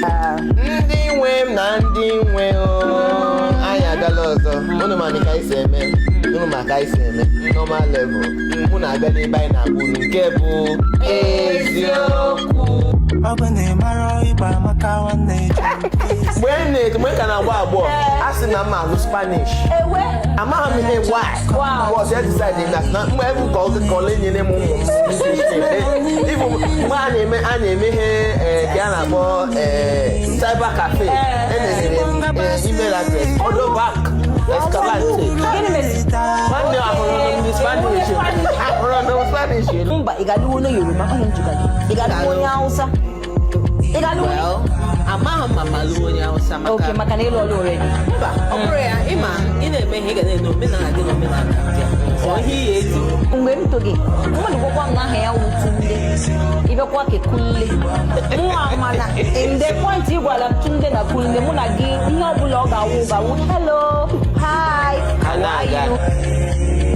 Ndị nwe m na ndị nwe o, anyị abịala ọzọ. Unu ma ka anyị si eme, unu ma ka anyị si eme. Normal level mụ na-abịa n'ebe anyị na-agwa unu nke bụ eziokwu. Ọ bụ na ị mara ịgba maka nwanne. Mgbe m na-eto, mgbe m ka na-agba agbọghọ, a sị na m alụ Spanish. Ewe. Amaghị m ihe why. But ya decide na mgbe ebe ka ọ ka ọ lenyere m ụmụ m. Even mgbe a na-eme ihe ka a na-akpọ cyber cafe, enyere m email address Odobac Escalante. Gịnị mere? Nwanne, ahụrụ m ndị Spanish, ahụrụ m Spanish. Mba, ị ga-alụ onye Yoruba? Onye njikwa gị, ị ga-alụ onye Hausa? Ị ga-alụ onye Well, amaghị m ma ma lụọ onye Hausa maka Oke, maka na ịlụ ọlụ already. Mba, ọ bụrụ ya, ịma ị na-eme ihe, ị ga na-ene omenala gị na omenala ndị a. Ọ ihe iyi eti. Mgbe m togi, mmadụ gwakwa m na aha ya wụ Tunde, ịbịakwa ke Kunle, mụnwa mana in the point ị gwara m Tunde na Kunle, mụ na gị, ihe ọbụla ọ ga-awụ ga-awụ hello, hi, how are na-aga. you?